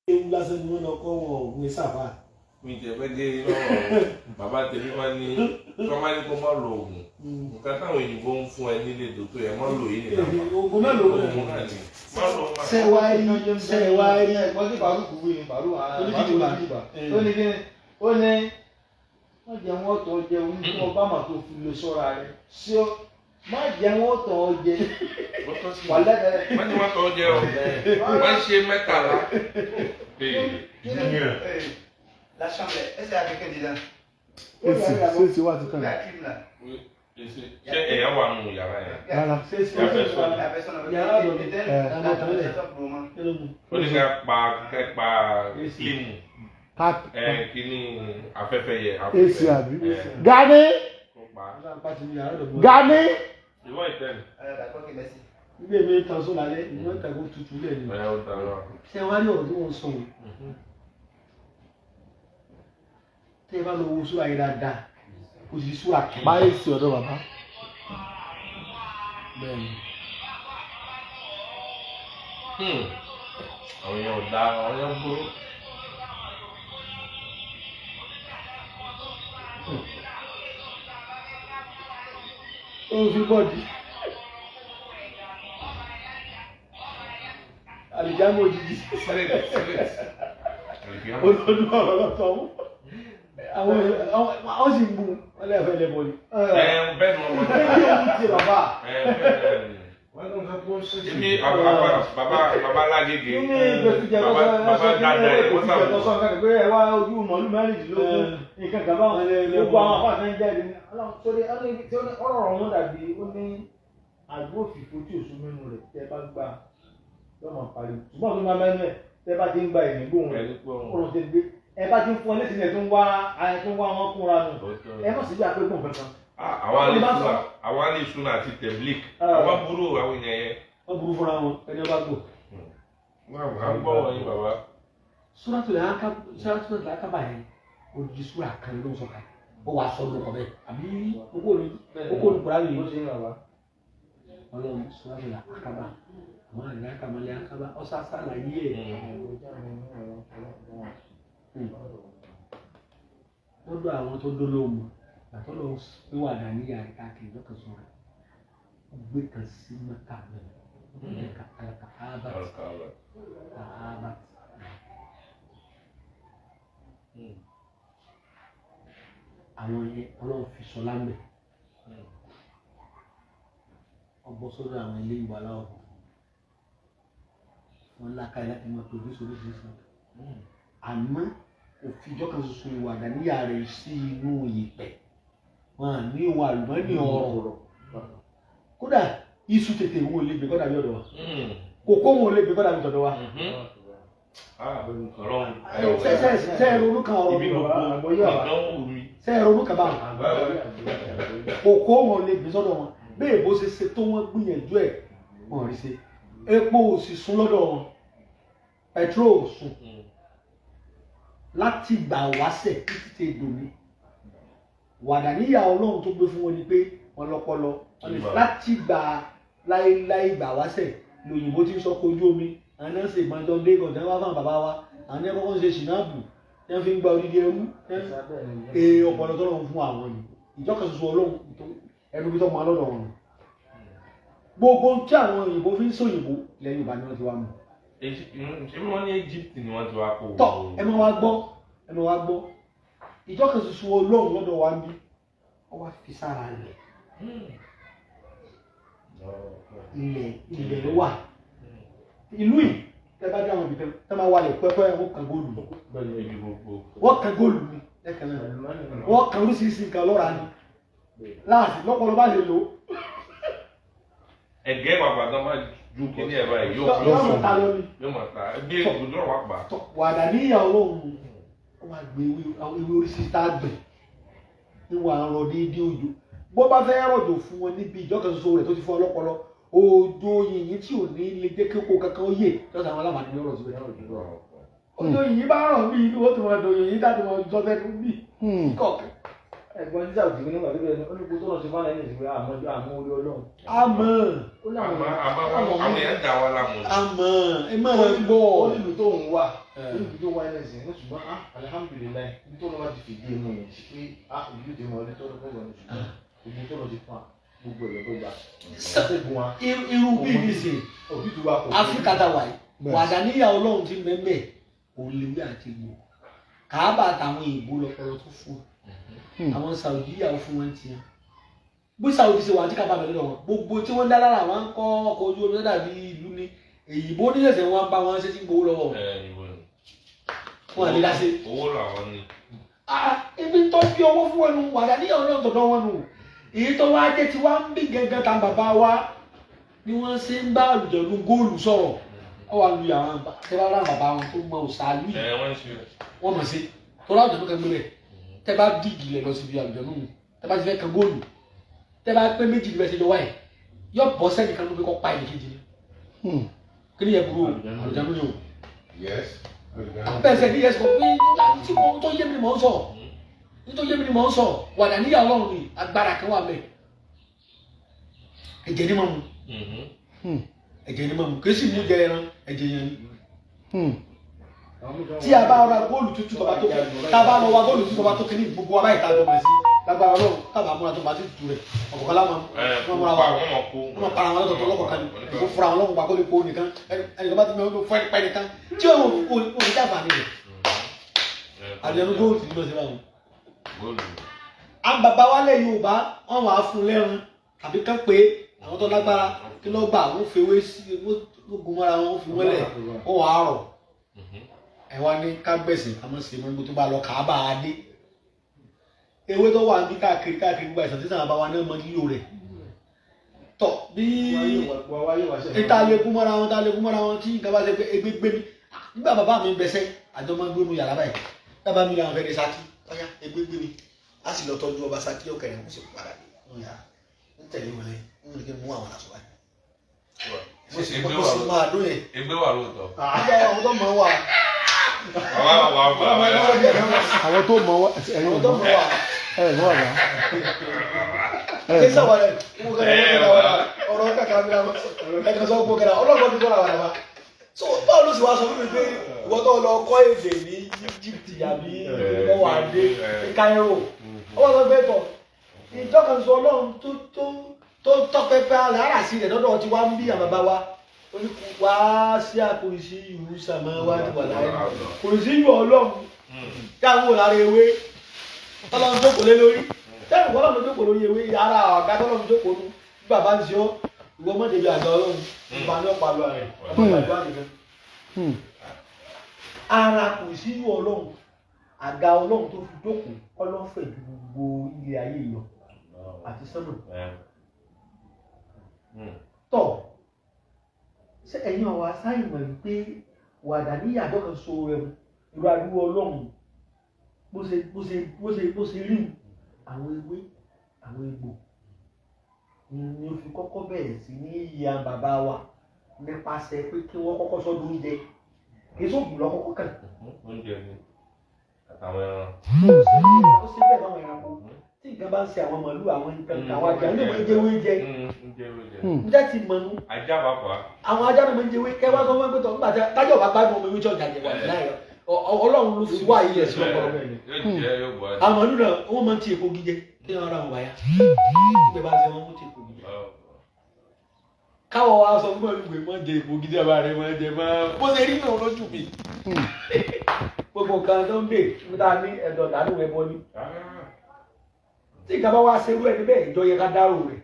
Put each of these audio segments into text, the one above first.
Ewu lásán ni wọ́n lọ kọ́ wọn ò ní sáfà. Mi tẹ fẹ́ dé lọ́rọ̀ bàbá tèmi máa ní kọ́ máa ní kó má lo oògùn. Nǹkan táwọn òyìnbó ń fún ẹ nílé dòtó yẹn má lò yìí nìyẹn. Oògùn náà ló Oògùn náà ni. Má lò má. Ṣé wá rí, ṣé wá rí. Ẹ̀gbọ́n tí Faruku wí ni Faruku Oníkìtìpá. ó ní kíni, ó ní má jẹ́ wọ́n tọ́ jẹ oní tí wọ́n bá mà tó fi lè sọ́ra rẹ̀ ṣé ó má jẹ́ wọ́n tọ́ jẹ Ó tọ́ sí. wà lẹ́tẹ̀ẹ́. Wọ́n ní wọ́n tọ́ jẹ o. Wọ́n ṣe 13. La chambre, est-ce qu'il y a quelqu'un dedans? Èsì ṣèṣì wà títàn. La clim là. Ṣé èèyàn wà nù yàrá yẹn? Rárá. Ṣé ṣe Yàrá fẹ́ La personne Yàrá avec ọ̀dọ̀ mi. l'ételle, Eh. la climatisation pour le moment. Kí ló mú? Ó ní ká pa kẹ́ pa kílímù Ká ẹ kíní afẹ́fẹ́ yẹ. èsì àbí. Gani Kó pa. Yàrá ọ̀dọ̀ mi. Gani. Ìwọ ìtẹ́ni. Ah, d'accord, ok, merci. Ilé mi tan sóòlù alẹ́, ìwọ́n ń tàgó tutù lẹ̀ ni. Ẹ ó dára. Ṣé wá rí ọ̀rọ̀ tí wọ́n sọ yìí? Tẹ́ ẹ bá lọ wo súra yìí dáadáa, kò sí súra kan. Pa èsì ọ̀dọ̀ bàbá. Bẹ́ẹ̀ni. Àwọn èèyàn ò da, àwọn èèyàn burú. Ó fi bọ́ọ̀dì. Àlìjámọ̀ òjijì. Sílẹ̀ sílẹ̀. Olódù ọ̀rọ̀ lọ́tọ̀ wọn. Àwọn àwọn sì ń bu wọn lẹ́ẹ̀fẹ́ lẹ́bọ̀ ni. Ẹ bẹ́ẹ̀ ni wọ́n Kí ló ń ti bàbá? Ẹ bẹ́ẹ̀ ni. Èmi bàbá bàbá lágége. Ní ìgbésíjẹ Bàbá bàbá dáadáa ẹ̀ wọ́n lọ́sọ̀ sàbò. nǹkan pé ẹ wá ojú mọ̀lú mẹ́rìndínlógún nǹkan kan báwọn gbogbo àwọn afáàfin ń jáde ní ọlọ́run sórí ọ̀rọ̀ ọ̀hún dàbí ó ní àgbo òfìfo tí òṣù mímu rẹ̀ tẹ́ bá gbà lọ́mọ pariwo ṣùgbọ́n tó máa mẹ́nu ẹ̀ tẹ́ bá ti ń gba ẹ̀yìn gbóhùn rẹ̀ ọ̀rọ̀ ti gbé ẹ bá ti ń fún ọ létí ẹ̀ tó ń wá ẹ̀ tó ń wá wọn kúnra nù ẹ má sì bí àpégbọ̀n kankan. Àwọn alẹ́ àwọn alẹ́ ìṣúná àti tẹ̀blík. Àwọn burú àwọn èèyàn yẹn. Wọ́n burú fúnra wọn ẹni ọba gbọ́. Wọ́n á gbọ́ wọ̀nyí bàbá. Suratul Akaba yẹn odidi sura kan ló ń sọ kalẹ̀. Ó wàá sọ lóko bẹ́ẹ̀ àbí owó ni owó ni kura yìí. Ọlọ́run Suratul Akaba àwọn àgbà kàmọ́lé Akaba ọ̀sá sàlàyé ẹ̀. Lọ́dọ̀ àwọn tó dólóòmù àtọ́ lọ pé wà dà níyà rẹ̀ káàkiri lọ́kàn sọ̀rọ̀ ó gbé kan sí Mẹ́kà bẹ́ẹ̀ Kàábà Kàábà. Àwọn yẹn Ọlọ́run fi sọ lámẹ̀ ọbọ̀ sọ́dọ̀ àwọn ilé ìwà láwọ̀ wọn lákàyè láti máa produce oríṣiríṣi àmọ́ òfìjọ́ kan ṣoṣo ìwà àdáníyà rẹ̀ sí inú ìpẹ́ wọn à ní ohun àlùmọ́ọ́nì ọ̀rọ̀ kódà iṣu tètè wọn ò lè gbé kódà bí ọ̀dọ̀ wa kòkó wọn ò lè gbé kódà bí ọ̀dọ̀ wa. Ọlọ́run ṣe é ronú kan ọ̀rọ̀ ibi mi gbogbo ìdánwò mi. ṣe é ronú kan báwọn kòkó wọn ò lè gbé sọ́dọ̀ wọn bẹ́ẹ̀ bó ṣe ṣe tó wọ́n gbìyànjú ẹ̀ wọn rí ṣe epo ò sì sun lọ́dọ̀ wọn petrol ò sun láti gbà wáṣẹ̀ títí tẹ dòní wàdà níyà Ọlọ́run tó gbé fún wọn ni pé wọn lọ́pọlọ láti gbà láéláé gbà wáṣẹ̀ lòyìnbó ti ń sọ kojú omi àwọn náà ṣe ìbọn jọ dé kọ̀ọ̀tẹ́ wá fún bàbá wa àwọn náà kọ́kọ́ ń ṣe ṣìnáàbù tí wọ́n fi ń gba odidi ẹrú ee ọpọlọ tó lọ́run fún àwọn ni ìjọkan ṣoṣo Ọlọ́run ẹnu bí tó máa lọ́dọ̀ wọn gbogbo tí àwọn òyìnbó fi ń sòyìnbó ilẹ̀ Yorùbá ni wọ́n ti wá mú. Ṣé wọ́n ní Egypt ni wọ́n ti wá kó? Tọ́ ẹ máa wá gbọ́ ẹ máa wá gbọ́ ìjọkan ṣoṣo Ọlọ́run lọ́dọ̀ wa ń bí wọ́n wá fi sára rẹ̀ ilẹ̀ ilẹ̀ ló wà ìlú yìí tẹ́ bá dé àwọn ibi tẹ́ máa wálẹ̀ pẹ́pẹ́ wọ́n kan góòlù wọ́n kan góòlù ni lẹ́ẹ̀kan náà wọ́n kan oríṣiríṣi nǹkan lọ́ra ni láàsì lọ́pọ̀lọpọ̀ bá ṣe lò ó. Ẹ̀gẹ́ bàbá tó máa ju kíní ẹ̀ báyìí yóò yóò máa ta lọ ni. Yóò máa ta bí èkó wà pa. Wàdà níyà Ọlọ́run wọ́n máa gbé ewé oríṣiríṣi tá a gbìn níwọ̀n àrọ̀ déédéé òjò bó bá fẹ́ rọ̀jò fún wọn níbi ìjọkan ṣoṣo rẹ̀ tó ti fún ọlọ́pọlọ òjò yìnyín tí ò ní lè jẹ́ kíkó kankan ó yè lọ́sàn àwọn alábàání ní ọ̀rọ̀ síbẹ̀. Òjò yìnyín bá rọ̀ bí inú ó ti máa dò yìnyín dájú máa jọ sẹ́nu bí kọ̀ọ̀kan. Ẹ̀gbọ́n jíjà òjì nígbà tó bẹ̀rẹ̀ ní olùkó tó lọ sí fún ẹni ìsìnkú àmọ́ àmọ́ orí Ọlọ́run. Àmọ́ Ó ní àwọn Àmọ́ àwọn èèyàn dà wá láàmú. àmọ́ ẹ máa gbọ́. Ó nílùú tó ń wà. Orí tó wáyé lẹ́sìn ní ṣùgbọ́n ah alihamudulilayi ibi tó lọ bá ti fìdí emu yẹn sí pé ah ìlú ti mọ ilé tó lọ fún wọn ṣùgbọ́n ogun tó lọ ti fún wa gbogbo ẹ̀rọ tó gbà. Ṣẹ́gun wa Irú bí nísìnyí òbí tó wa kò. Áfíríkà tá a wà yìí wàdà níyà Ọlọ́run ti mẹ́mẹ́ òun lè wí àti gbò kàábà àtàwọn èèbó lọpọlọ tó fún wọn àwọn Saudi yàwó fún wọn tiẹ̀ bí Saudi ṣe wà àti kábàámẹ lọ́dọ̀ wọn gbogbo tí wọ́n ń dá lára àwọn ń kọ́ ọkọ̀ ojú omi tó dàbí ìlú ni èyìnbó oníṣẹ̀ṣẹ̀ wọn bá wọn ṣe tí ń gbowó lọ́wọ́ Ẹ, ìwọ ni. wọn àlè láṣẹ. Owó làwọn ní. Ah, ibi tó bí owó fún wọn nu wàdà níyà Ọlọ́run tọ̀dọ̀ wọn nù èyí tó wá jẹ́ tí wá ń bí gẹ́gẹ́ ta bàbá wa ni wọ́n ṣe ń bá àlùjọ̀nú góòlù sọ̀rọ̀ ọ wà lu àwọn tẹ́ bá rà bàbá wọn tó mọ òṣàlù yìí Ẹ, wọ́n ń ṣe. wọ́n mọ̀ sí tọ́lá àlùjọ̀nú kan gbé bẹ̀ tẹ́ bá dìgì lẹ̀ lọ síbi àlùjọ̀nú mu tẹ́ bá ti fẹ́ kan góòlù tẹ́ bá pé méjì ní bẹ́ẹ̀ ṣe jọ wáyé yọ bọ́ sẹ́nìkan ló fi kọ́ pa ẹnì kejì ni kí ni yẹ burú o àlùjọ̀nú ni o Yes. bẹ́ẹ̀ sẹ́ ní yẹ sọ pé tí mo tó yé mi ni mò ń sọ nítorí yé mi ni mò ń sọ wàdà níyà Ọlọ́run ni agbára kan wà mẹ́ ẹ̀jẹ̀ ni mo mu ẹ̀jẹ̀ ni mo mu kì í sì mú jẹ ẹran ẹ̀jẹ̀ yẹn ni tí a bá ra góòlù tútù tọba tó tá a bá lọ wa góòlù tútù tọba tó kí ní gbogbo wa báyìí tá a jọ mọ̀ sí lágbára Ọlọ́run tábà múra tó bá ti tutù rẹ̀ ọ̀kọ̀ọ̀kan láwọn wọn múra wa Wọ́n mọ̀ kó. wọn para wọn lọ́tọ̀ọ̀tọ̀ lọ́kọ̀ọ̀kan ni kò fura wọn lọ́kọ̀ọ̀kan kó lè kó nìkan ẹnìkan bá ti mẹ́wọ́n fún ẹnìkan nìkan tí òun kò ní jàǹfààní rẹ̀ àjẹnú góòlù ti lọ sí báwọn. Góòlù. Àwọn bàbá wa lẹ̀ Yorùbá wọn wàá fún lẹ́run tàbí kán pé àwọn tó lágbára kí ló gbà wọ́n fewé sí wọ́n gun mọ́ra wọn fi wọ́n lẹ̀ wọ́n wàá rọ̀ ẹ wá ní ká gbẹ̀sìn ká mọ̀ sí mọ́ tó bá lọ kàá bá a dé ewé tó wà ní káàkiri káàkiri gbogbo àìsàn tí sàn bá wa náà mọ lílo rẹ̀ tọ̀ bí ìta lè gún mọ́ra wọn tá lè gún mọ́ra wọn tí nǹkan bá ṣe pé egbé gbé mi nígbà bàbá mi ń bẹsẹ̀ àjọ máa ń gbé nu yàrá báyìí bàbá mi làwọn fẹ́ dé Ṣakí ọ̀yá egbé gbé mi a sì lọ tọ́jú ọba Ṣakí ọ̀kẹ́rẹ́ wọ́n sì padà dé nù yàrá ń tẹ̀lé wọn lẹ́yìn ń rí kí n mú àwọn aṣọ báyìí. Mo sì Egbé mo wà sì máa dún yẹn. Egbé wà lóòótọ́. Nígbà àwọn tó mọ̀ wà Bàbá wà bàbá. Àwọn tó mọ̀ wá ẹ̀yin ò àwọn tó mọ̀ mọ̀ wà. ẹ̀ mọ̀ bàbá. Ẹ̀ Kí mọ̀. sáwà rẹ̀ wọ́n kẹ́rẹ́ wọ́n kẹ́rẹ́ ọ̀rọ̀ kàkà mi làwọn ẹ̀kan sọ gbọ́ kẹ́rẹ́ ọlọ́gbọ́n ti kọ́ra wàrà wa. So báwo ló sì wá sọ fún mi pé ìwọ tó lọ kọ́ èdè ní Egypt àbí wọ́n wà dé ní Cairo. Ó wọ́n sọ pé tọ̀ ìjọ kan sọ Ọlọ́run tó tó tó tọpẹpẹ alára sí rẹ̀ lọ́dọ̀ tí wá ń bí àbàbà wa. Ó ní wá sí àkùrìsí ìlú sàmọ́ wá ti wà láyé. Kùrìsí ìlú Ọlọ́run táwọn wò lára ewé tọ́lọ́run jókòó lé lórí tẹ́lẹ̀ tọ́lọ́run jókòó lórí ewé ara ọ̀gá tọ́lọ́run jókòó nu bí bàbá ń ṣe ọ́ ìwọ mọ́ débi àga Ọlọ́run ìbá ní ọ̀pá lọ rẹ̀ ọmọ ìgbàdúrà nìkan. Ara kò sí ìwọ Ọlọ́run àga Ọlọ́run tó fi jókòó ọlọ́fẹ̀ ju gbogbo ilé ayé lọ àti sánmà. Tọ̀ ṣé ẹ̀yin ọ̀wá sáyìn mọ̀ wípé wàdà níyàjọ́ kan so rẹ̀ irú adúgbò Ọlọ́run bó ṣe bó ṣe bó ṣe bó ṣe rí àwọn ewé àwọn egbò ni ó fi kọ́kọ́ bẹ̀rẹ̀ sí ní ya bàbá wa nípasẹ̀ pé kí wọ́n kọ́kọ́ sọ́dún oúnjẹ kì í sóògùn lọ kọ́kọ́ kàn. Oúnjẹ ni àtàwọn ẹran. Ó ṣe bẹ́ẹ̀ báwọn ẹranko tí nǹkan bá ń ṣe àwọn màlúù àwọn nǹkan kan àwọn ajá ní wọ́n ń jẹ oúnjẹ Oúnjẹ oúnjẹ. njẹ́ ti mọ̀nú Ajá pàápàá. àwọn ajá náà máa ń jẹ ewé kẹ́ wá sọ wọ́n pé tọ́ nígbà tí tájọ́ bá gbádùn ọmọ ewé tí ọjà jẹ wà láì Ọlọ́run ló fi wá ilẹ̀ sí ọpọlọ. Yóò jẹ yóò bọ̀ ẹ́. Àwọn màlúù náà wọ́n máa ń ti èpo gíjẹ kí wọ́n ra wọn wáyà nígbà bá ń ṣe wọ́n mú ti èpo gíjẹ. Káwọ wa sọ fún màlúù pé mọ́ jẹ èpo gíjẹ bá rẹ mọ́ jẹ mọ́ bó ṣe rí náà lójú mi. Gbogbo nǹkan tó ń dè níta ní ẹ̀dọ̀ dànù ẹbọ ni. Tí nǹkan bá wá ṣe irú ẹni bẹ́ẹ̀ ìjọ yẹ ká dárò rẹ̀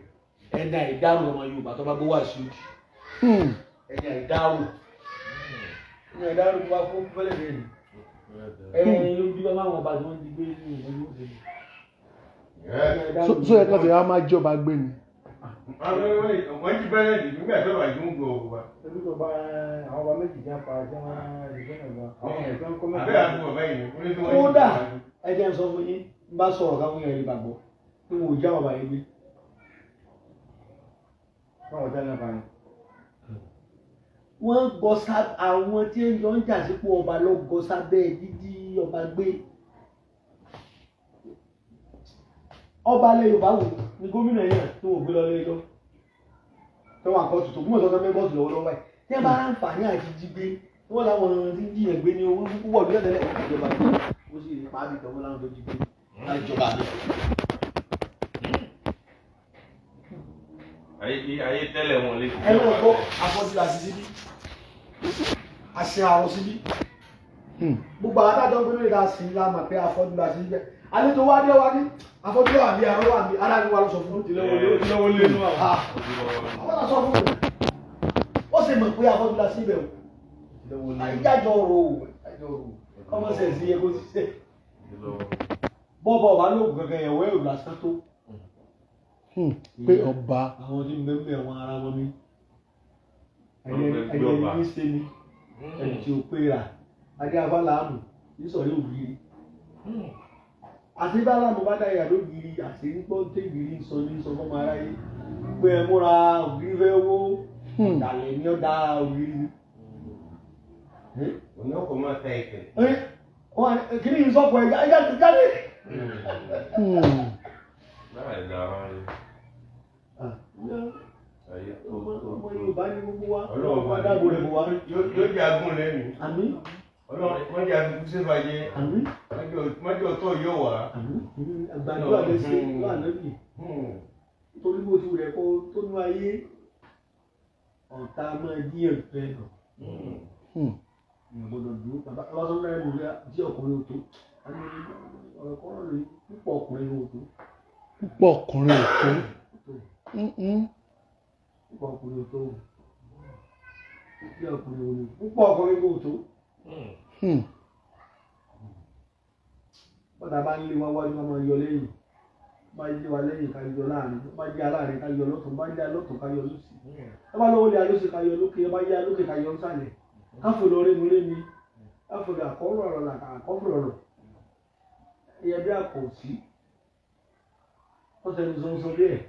ẹni àìdárò ọmọ Yorùbá tó bá gbé wá sí òdì ẹni àìdárò ẹni àìdárò tó bá fún fẹ́lẹ̀ bẹ́ẹ̀ ni ẹni ló bí bá máwọn ọba tí wọ́n ti gbé ní ìlú òṣèlú. So yẹ kí wọ́n ti wá máa jọba gbé ni. Wọ́n ti bẹ̀rẹ̀ ní nígbà tó wà yóò gbọ́ wa. Torí tó bá àwọn ọba méjì jẹ́ pa jẹ́ wọ́n ìgbẹ́ náà àwọn èèyàn tó ń kọ́ Àbẹ́ mẹ́ta. àbúrò báyìí ni wọ́n ní tí wọ́n yí Kódà ẹ jẹ́ n sọ fún yín n bá sọ̀rọ̀ káwọn èèyàn lè gbàgbọ́ pé wọn ò já ọba yẹn gbé. Báwo jẹ́ náà báyìí? Wọ́n gọ sá àwọn tí ń jọ ń jà sípò ọba ló gọ sábẹ́ dídí ọba gbé. Ọba ilẹ̀ Yorùbá wò ní gómìnà yẹn tí wọ́n gbé lọ lé ẹjọ́ tó wà kóòtù tó kúmọ̀ sọ́kẹ́ mẹ́kọ̀tù lọ́wọ́lọ́wọ́ báyìí tí wọ́n bá ráǹfààní àti jí gbé Wọ́n làwọn tí ń jiyàn gbé ní owó púpọ̀ lórí ẹ̀tẹ́lẹ̀ ìjọba mi. Ó sì rí pàbí kan wọ́n láwọn tó jí gbé láti ìjọba mi. Ayé tẹ́lẹ̀ wọn lè Ẹ lọ́wọ́ gbọ́ afọ́jú la sí síbí. Àṣẹ àrọ̀ síbí. Gbogbo àwọn adájọ́ ń gbé lórí la sí la mọ̀ pé afọ́jú la sí síbẹ̀. Àlejò wa dé wa ní afọ́jú wà bí arọ́ wà bí ara mi wà lọ sọ fún mi. Lọ́wọ́ lé nú àwọn. Àwọn náà sọ fún mi. Ó sì mọ̀ pé afọ́jú la síbẹ̀ o. Àìjájọ rò ó, àìjájọ rò ó. Common sense yẹ kó ṣiṣẹ́. Bọ́ọ̀bọ̀ ọba lóògùn kankan yẹn wẹ́ẹ̀rù lásán tó. Pé ọba Àwọn tí ń bẹ ń bẹ wọn ara wọn ní. Ẹni ẹni ní ṣe ni ẹni tí ó pé rà. Adé afáláàmù ní sọ̀rí ògiri. Àti báláàmù bá dáyà lógiri àti pọ́ńté gírí sọ ní sọ fọ́mọ aráyé. Pé ẹ múra ògiri fẹ́ wó. Ọ̀dàlẹ̀ ni ó da ògiri. Òní ọkọ̀ máa ta ìpè. Kí ni ìsọ̀kọ̀ ẹja ẹja ti jáde? Láì dára rí. Ayé tó Ọmọ tó tó. Yorùbá ní gbogbo wa. Ọlọ́run Ọmọ dáàbò rẹ̀ bò wá. Yóò jẹ́ agún lẹ́nu. Àmín. Ọlọ́run wọ́n jẹ́ afikún séfàjẹ́. Àmín. Mọ́jọ́ tó yóò wá. Àmín. Àgbàdo àlẹ́ ṣe lọ́wọ́ ànábì. Torí bó ti rẹ̀ kó tó ní ayé ọ̀tá máa díẹ̀ fẹ́ nà. Èèyàn gbọ́dọ̀ dúró. Bàbá bàbá sọ fún mi rẹ̀ tí ọkùnrin ò tó. Àmì ọ̀rọ̀ kọ́rọ̀ rẹ̀ púpọ̀ ọkùnrin ò tó. Púpọ̀ ọkùnrin ò tó. Púpọ̀ ọkùnrin ò tó. Tí ọkùnrin ò ní. Púpọ̀ ọkùnrin ò tó. Bọ́dà bá ń lé wa wájú wa máa yọ lẹ́yìn. Bá yé wa lẹ́yìn ká yọ láàrin. Bá yé aláàrin ká yọ lọ́tún. Bá yé alọ́tún ká yọ lósì. Bá lọ́wọ́ lé alósì ká yọ lókè. Bá yé alókè ká yọ nsàlẹ̀. Káfò lọ rému rémi. Káfò lọ àkọ́rọ̀ ọ̀rọ̀ là àkọ́fò ọ̀rọ̀. Ẹyẹ bí àpò sí. Wọ́n sẹ́ni sọ́nsọ́ bí ẹ̀.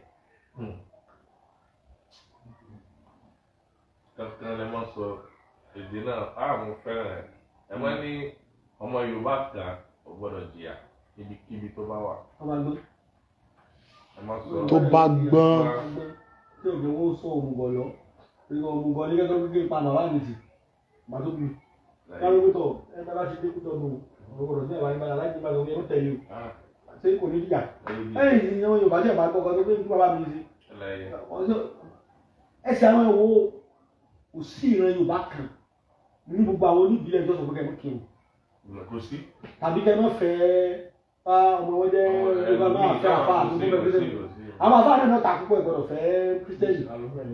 Kankan lè máa sọ èdè náà, á mo fẹ́ràn ẹ̀. Ẹ máa ní ọmọ Yorùbá kan ò gbọ́dọ̀ jìyà níbikíbi tó bá wà. Ọba gbọ́n. Ẹ máa sọ. Tó bá gbọ́n. Tí òjò wọn sọ òmùgọ̀ lọ. Ìwọ òmùgọ̀ ní kẹ́kọ̀ọ́ gbígbé pa bàbá mi tì. Bàtó mi. Káwé kútọ̀ ẹ bá bá ti dé kútọ̀ nù. Ọ̀rọ̀ sí ẹ̀wà ìbára láti ìbára omi ẹ̀rọ tẹ̀lé o. Ṣé kò ní dìjà? Ẹ̀yìn ni àwọn Yorùbá tí ẹ̀ bá gbọ́ kan tó gbé ní bàbá mi sí. Ẹsẹ̀ àwọn ẹ̀wọ̀ kò sí ìran Yorùbá kan ní gbogbo àwọn oníbílẹ̀ tó sọ pé kẹ́ kí o. Kò sí. Tàbí kẹ́ má fẹ́ bá ọmọ wọn jẹ́ Yorùbá máa fẹ́ àfa àti tó fẹ́ kírísítẹ́nì. Àwọn àfa náà ta púpọ̀ ìgbọ́dọ̀ fẹ́ kírísítẹ́nì.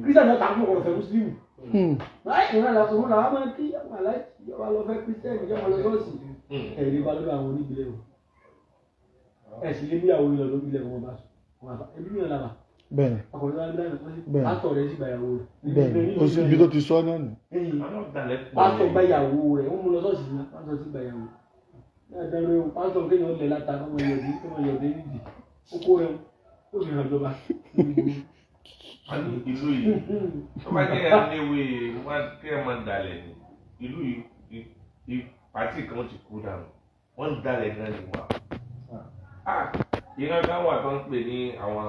Kírísítẹ́nì náà ta púpọ̀ ìgbọ́dọ̀ fẹ́ mùsùlùmí. Láì ìran làwọn òun làwọn máa ń kí àwọn aláìsí ìjọba lọ fẹ́ kírísítẹ́nì ìjọba lọ sọ́ọ̀sì. Ẹ̀rí bá lọ́dọ̀ àwọn oníbílẹ̀ o. Ẹ̀ sì lé níyàwó ilẹ̀ lóbílẹ̀ wọn bá sùn. Ẹbí mi ò làbà. Bẹ́ẹ̀ni. Ọkùnrin náà dáná wọ́n sì Bẹ́ẹ̀ni. pásítọ̀ rẹ̀ sì gbàyàwó rẹ̀. Bẹ́ẹ̀ni. O sì ibi tó ti sọ náà nù. Pásítọ̀ gbàyàwó rẹ̀ ó mú lọ sọ́ọ̀sì náà pásítọ̀ sì gbàyàwó. Náà dáná ewu pásítọ̀ kéèyàn lẹ̀ láta kọ́mọ yọ̀dí kọ́mọ yọ̀dí nídìí. Ó kó rẹ̀ ó fi hàn jọba. Wọ́n ní ìlú yìí tó bá jẹ́ ẹ̀ léwé wọ́n kí ẹ máa dalẹ̀ ni ìlú yìí pàtì kan ti kú dànù wọ́n ń dalẹ̀ gan ni wà. Ìran kan wà tó ń pè ní àwọn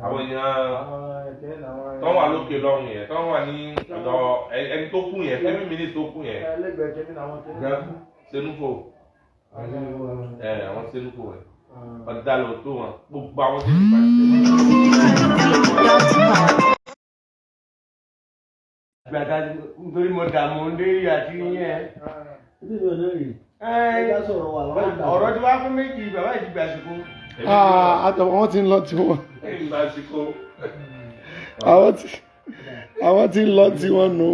èèyàn tó wà lókè lọ́rùn yẹn tó wà ní ọ̀dọ̀ ẹni tó kú yẹn every minute tó kú yẹn Senufo àwọn Senufo yẹn ọ̀dàlẹ̀ tó wọn gbogbo àwọn tó ti pàṣẹ. Gbàtà nítorí mo dààmú lérí àti yẹn. Ibi ìlú ọ̀nà rèé. Ẹja sọ̀rọ̀ wà lọ́wọ́ ìgbà. Ọ̀rọ̀ tí wàá fún méjì bàbá yìí ti gbà àsìkò. Àwọn tí ń lọ tiwọn. Àsìkò. Àwọn tí ń lọ tiwọn nù.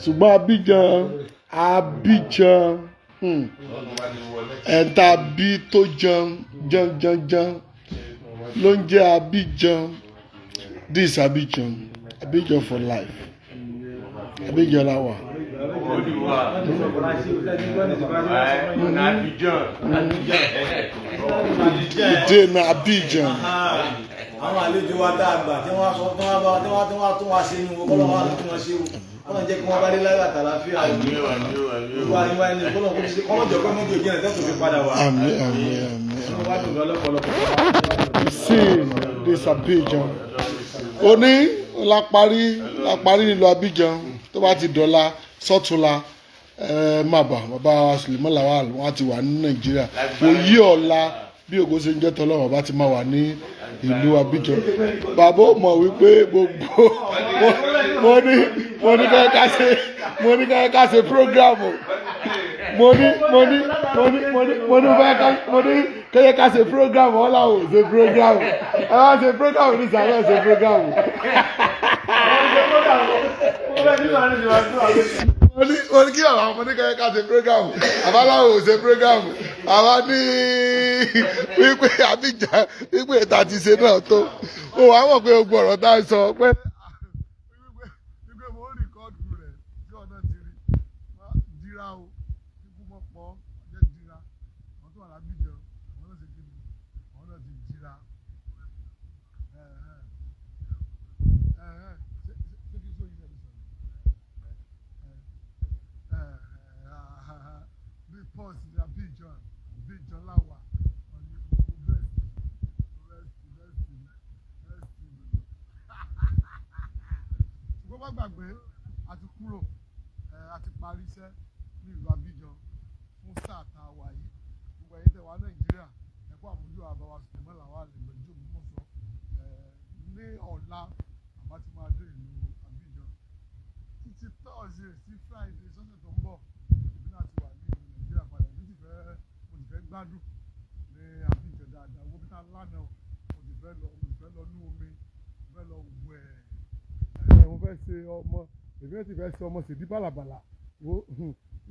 Ṣùgbọ́n Abidjan ẹ̀ńtà bí tó jẹun jẹun jẹun jẹun ló ń jẹ́ Abidjan. This Abidjan, Abidjan for life. Abidjan la wà. Ìdè na Abidjan. Àwọn àlejò wa tá a gbà tí wọ́n sọ tí wọ́n bá tí wọ́n tí wọ́n tún wá sí inú kọ́lọ́ wọn tún wọn ṣe o kọ́lọ́ jẹ́ kí wọ́n bá dé láyọ̀ àtàlàáfíà o wá ní wá ní kọ́lọ́ kó ṣe kọ́lọ́ jọ pé mọ́tò ìjìnlẹ̀ tẹ́tù fi padà wá. Àmín àmín àmín. Wọ́n wá dùn lọ́pọ̀lọpọ̀. See this Abidjan. Òní La parí, la parí nílùú Abidjan. Tó bá ti dọ̀la sọ́túnla, ẹ má bà bàbá wa Suleiman Lawal, wọn ti wà ní Nàìjíríà. Òyí ọ̀la bí ògo ṣe ń jẹ́ tọ́lọ́run, bàbá ti máa wà ní ìlú Abidjan. Bàbá ò mọ̀ wípé gbogbo mo ní kẹ́ ká ṣe program o. Mo ní fẹ́ ká mo ní kẹ́yẹ ká ṣe program. Wọn làwọn ò ṣe program. Ẹ wá ṣe program ní sàlẹ̀, ṣe program. Mo ní kí bàbá, mo ní kẹ́yẹ ká ṣe program, bàbá làwọn ò ṣe program. Àwa ní wípé Abidjan, wípé ìta ti ṣe náà tó o wàá mọ̀ pé gbogbo ọ̀rọ̀ tá a sọ pé wípé mo ń record rẹ̀ tí ọ̀nà ti rí dira o, kíkú mọ́ pọ̀ jẹ́ dira. Àwọn tó wà lábíjan, àwọn náà ṣe kí ni, àwọn náà ti dira. Ṣé kí n sọ yìí náà sọ̀rọ̀ bí pọ́s ní Abidjan? Abidjan láwà ọ̀nì best best best best. Ṣùgbọ́n má gbàgbé, a ti kúrò ẹ, a ti parí iṣẹ́ ní ìlú Abidjan fún sáà tá a wà yìí. Gbogbo ẹ̀yin tẹ́ wà Nàìjíríà, ẹ kú àmójú àbáwá Suleiman Lawal Ẹgbẹ̀jì Ògbómọ̀ṣọ́. Ẹ ní ọ̀la, àbá ti máa dé ìlú Abidjan. Títí Thursday sí Friday sọ́sẹ̀ tó ń bọ̀, èmi náà ti wà ní ìlú Nàìjíríà padà. Èmi ti fẹ́, mo ti fẹ́ gbádùn ní Abidjan dáadáa. Owó bí tá lánàá, mo ti fẹ́ lọ ní omi, mo fẹ́ lọ wẹ̀ ẹ̀, mo fẹ́ ṣe ọmọ, èmi náà ti fẹ́ ṣe ọmọ ṣèdí bàlàbàlà. Wo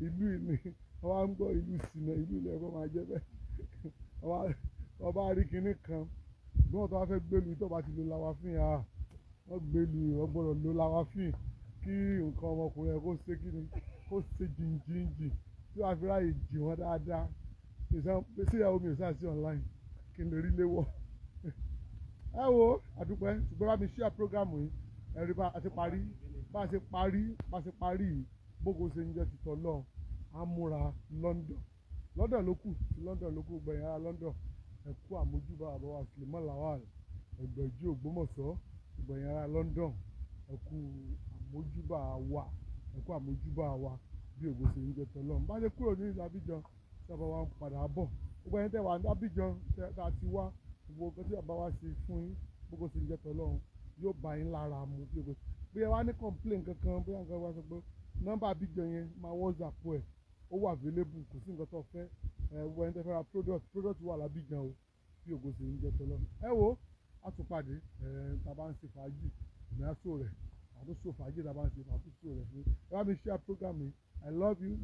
ìlú ìní, wọ́n wá ń gbọ́ ìlú sinà, ìlú ilẹ̀ ẹ̀kọ́ máa jẹ́ bẹ́ẹ̀. Wọ́n bá rí kinní kan, ṣùgbọ́n tó bá fẹ́ gbélu, tó bá ti lo lawafin, à wọ́n gbélu, wọ́n gbọ́dọ̀ lo lawafin kí nǹkan ọmọkùnrin ẹ̀ kó ṣe kíni, kó ṣe jìnjìnjìn tí wàá fi ráàyè jì wọ́n dáadáa. Sí ìyàwó mi ò sáà sí online kí n lè rí léwọ́. Ẹ wo, àdúpẹ́. Ṣùgbọ́n bá mi share program yìí. Ẹ̀rí bá a ti parí, bá a ṣe parí, bá a ṣe parí yìí, bógo ṣe ń jẹ́ titọ́ lọ́ọ̀. Á múra London, London ló kù, London ló kù. Gbẹ̀yìn ará London, ẹ kú àmójúbà àbáwá Suleiman Lawal Ẹgbẹ̀jì Ògbómọ̀ṣọ́. Gbẹ̀yìn ará London, ẹ kú àmójúbà wa, ẹ kú àmójúbà wa bí ògo ṣe ń jẹ́ tọ́lọ́run. Bá a ṣe kúrò ní ìlú Abidjan tí bàbá wa ń padà bọ̀, gbogbo ẹ̀yin tẹ́ wà ní Abidjan tá a ti wá, gbogbo nǹkan tí bàbá wa ṣe fún yín, gbogbo ṣe ń jẹ́ tọ́lọ́run, yóò bá yín lára mu bí ògo. Bóyá wá ní complain kankan, bóyá nǹkan wá sọ pé nọ́mbà Abidjan yẹn, máa WhatsApp ẹ̀, ó wà available. Kò sí nǹkan tó fẹ́ ẹ wọ ẹni tẹ́ fẹ́ ra product, product wà lábíjan o, bí ògo ṣe ń jẹ́ tọ́lọ́run. Ẹ wo, a tún pàdé ẹ tá a bá ń ṣe fàájì. Èmi á sọ rẹ̀, àtúnṣe fàájì tá a bá ń ṣe àtúnṣe rẹ̀ fún ẹ. Bá mi share program mi. I love you.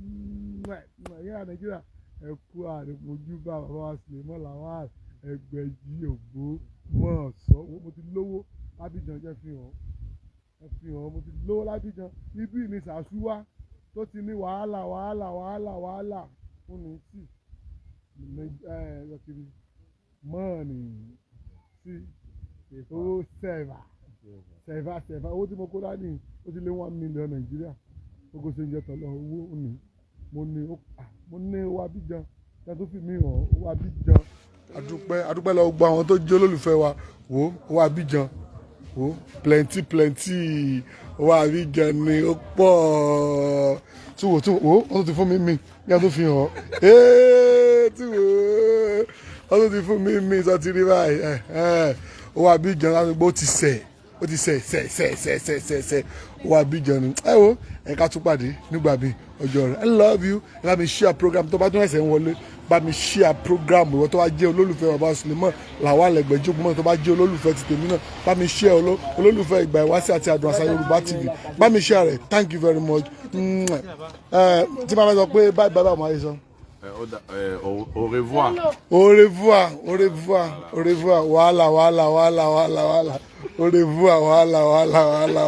Ẹ̀yin ará Nàìjíríà, ẹ kú àrèmójúbà bàbá wa Suleiman Lawal Ẹgbẹ̀jì Ògbómọ̀ṣọ́. Mo ti lówó lábíjan, jẹ́ fi hàn ẹ, fi hàn. Mo ti lówó lábíjan. Ibi ní sàṣúwá tó ti ní wàhálà, wàhálà, wàhálà, wàhálà fún mi tí ẹ lọ kiri mọ́ọ̀nì sí owó sẹ́ẹ̀fà sẹ́ẹ̀fà sẹ́ẹ̀fà. Owó tí mo kó dání, ó ti lé 1 million Nàìjíríà. Gbogbo ṣe ń jẹ tọ́lọ́. Owó ní mo ní, mo ní owó Abidjan kí a tó fi mí hàn owó Abidjan. Adúpẹ́, adúpẹ́ lọ gbogbo àwọn tó jẹ́ olólùfẹ́ wa. Wo owó Abidjan, wo plenty plenty owó Abidjan ni ó pọ̀. Túwò túwò, wo, wọ́n tún ti fún mi mi kí a tó fi hàn ee. Túwò, wọ́n tún ti fún mi mi sọ ti rí báyìí. Owó Abidjan láti gbó ti sẹ̀, ó ti sẹ̀ sẹ̀ sẹ̀ sẹ̀ sẹ̀ sẹ̀ sẹ̀. Owó Abidjan ni. Ẹ wo, ẹ ká tún pàdé nígbà míì ọjọ́ rẹ̀. I love you. Ẹ bá mi share program. Tó bá tún ẹsẹ̀ ń wọlé, bá mi share program. Ìwọ tó bá jẹ́ olólùfẹ́ bàbá Suleiman Lawal Ẹgbẹ̀jì Ògbómọ̀ṣọ́, tó bá jẹ́ olólùfẹ́ ti tèmi náà, bá mi share. Olólùfẹ́ Ìgbà Ìwáṣẹ̀ àti Àdùn Àṣà Yorùbá TV, bá mi share rẹ̀. Thank you very much. Ẹ tí bá fẹ́ sọ pé bye bye bye, máa yẹ sọ. Au revoir. Au revoir, au revoir, au revoir. Wàhálà, wàhálà, wàhálà, wàhálà, wàhálà. Au revoir, wàhálà, wàhálà, wàhálà.